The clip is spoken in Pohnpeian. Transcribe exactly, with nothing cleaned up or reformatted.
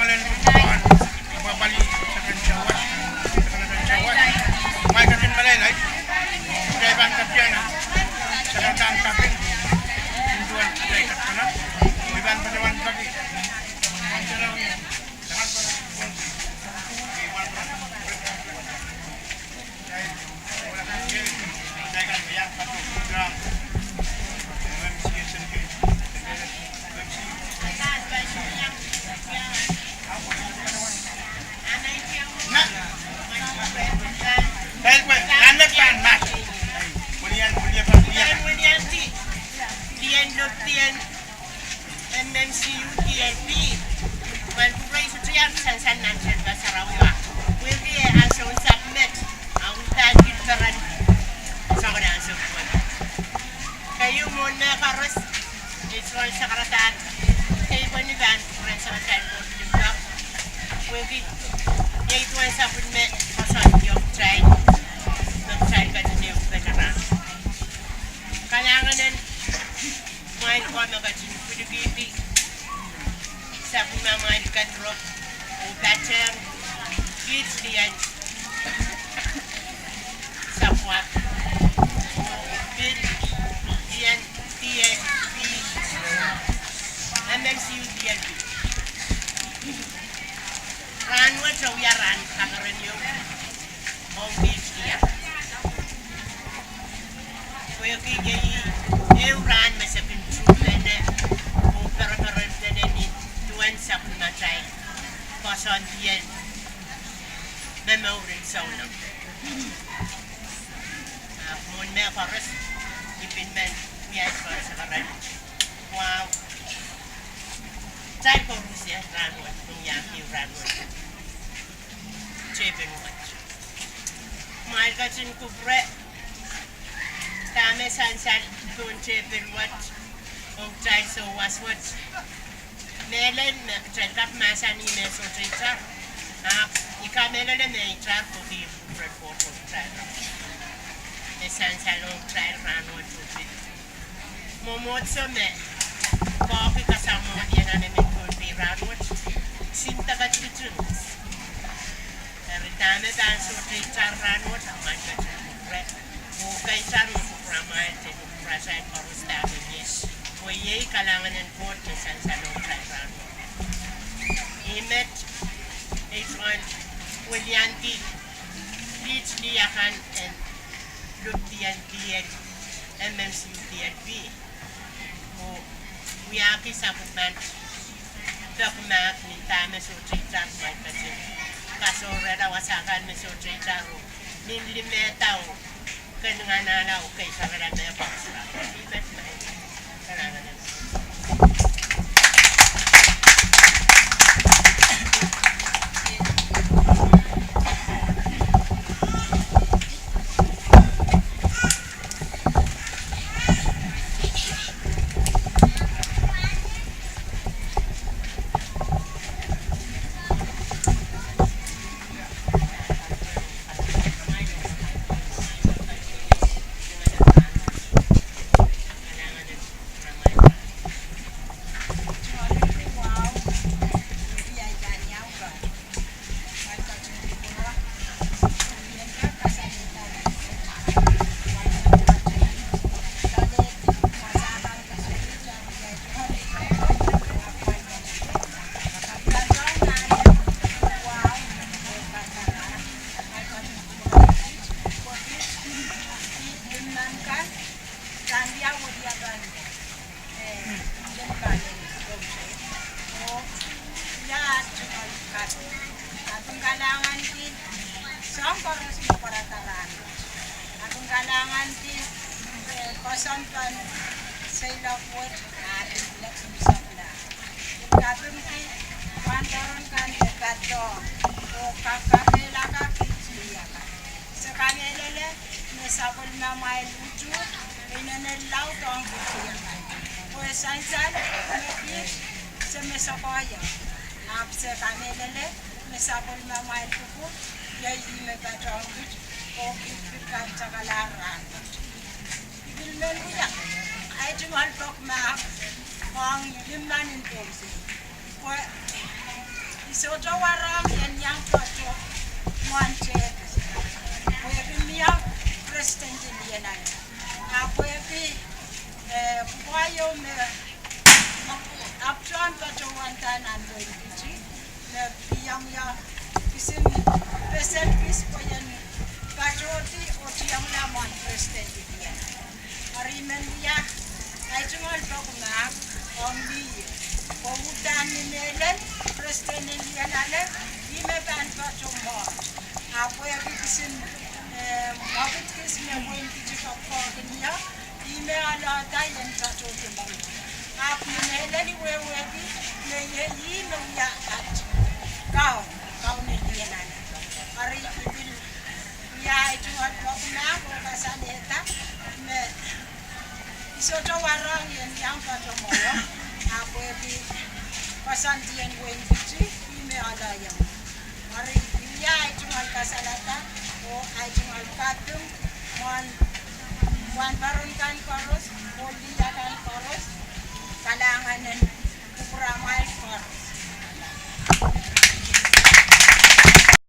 Len pwukoahn, pwapwalih, seken sewot, seken sewot. Mwail ketin meleilei, kitail pahn ketiana, seken dahn kaping, duwen kitail ketiana, I pahn patohwan peki. M M C U D L P, mwein kupwure sohte iang sansal nan tehnpas sarawi, pwehki e ansoun submit, a uhdahn pil peren soangen ansou pwukat. Keieu, mwohn mehkoaros, e sohte sakaradahn, kei pwehn pahn kupwuren sansal pwoat limpoak, pwehki iei duwen sapwellime koasoandi ong kitail, me kitail ketin ehupene rahn. Kalahngan en mwail ko me ketin pwilikihdi sapwellimamwail kedirop oh patehng kiht lien sapwak oh pil lien D L P, M M C U D L P. Rahnwet e wia rahn kamerenih ong kiht lien. Pwehki iei ehu rahn me se kin tuhpene oh pereperenpene ni duwen sapwellimatail koasoandien me mouren souleng. Ahpw mwohn mehkoaros, I pil men wiahte pahn sakaradahn wahu kitail koaros rahnwet, ong iang ehu rahnwet, tepin wet. Mwail ketin kupwure dahme sansal pohn tepin wet ong kitail souwas wet. Mehlel me kitail kak mahsanih me sohte itar, ahpw I kamehlele me itar pwehki kupwuren Koht ong kitail, me sansal ong kitail rahnwet oh pil mwomwohdiso me koakoahki kasamwohdi en anemen Pohnpei rahnwet, kisin deke tikitik. Eri dahme pahn sohte itar rahnwet, a mwail ketin kupwure, oh keitar me kupwuramwail de kupwuratail koaros dahme mie. Oh iei kalahngan en Koht me sansal ong kitail rahnwet. Ih met, I sohte weliandi kiht lih akan en lupdi en D L, M M C U D L P, oh wiahki sapwellimen peki mahk ni dahme sohte itar, mwail ketin kasohrehla wasa kan me sohte itar oh nin limehda oh ken nganahla oh keitarala mehkoaros. Ahpw I kalahnganki soahng koaros me pwarada rahnwet. Ahpw I kalahnganki, eh, koasoandi en seiloak wet, ahpw I pil kapingki pwukoahn kan me patohdo oh kak kakehlaka kiht lih akan. Se kamehlele me sapwellimamwail utuht inenen laud ong kiht lih akan. Pwe sansal me kiht se me sokoahiek. Ahpw se kamehlele me sapwellimamwail kupwur iei ih me patohdo kiht oh kiht pil kak takalahr rahnwet. I pil men wia, ahi tungoal peki mahk ong limmen en Pohnpei. Pwe Sohte warohng en iang patoh mwohn tehk, pwehki mie president en lien ale. Ahpw pwehki, eh, pwukoa ieu me apwtehn patohwanda nan wehin Fiji, me kihong ie kisin pesen kis pwe ien patohdi oh tiongla mwohn president en lien ale. Eri I men wia ei tungoal poakmahk ong mie, pwe uhdahn ni mehlel president en lien ale, ih me pahn patoh mwohn. Ahpw pwehki kisin, eh, mwekid kis me wehin Fiji kapwukoahkin ie, ih me alohda ien patohdi mwohn. Ahpw ni mehlel I wehwehki me iei ih me wia at kaun, kaun en lien ale. Eri I pil wia ei tungoal poakmahk oh kasalehda me I sohte warohng en iang patohwan mwohn, ahpw pwehki koasoandien wehin Fiji ih me alohie mwohn. Eri I wia ei tungoal kasalehda oh ei tungoal kaping mwohn wahnpoaron kan koaros oh lih akan koaros, kalahngan en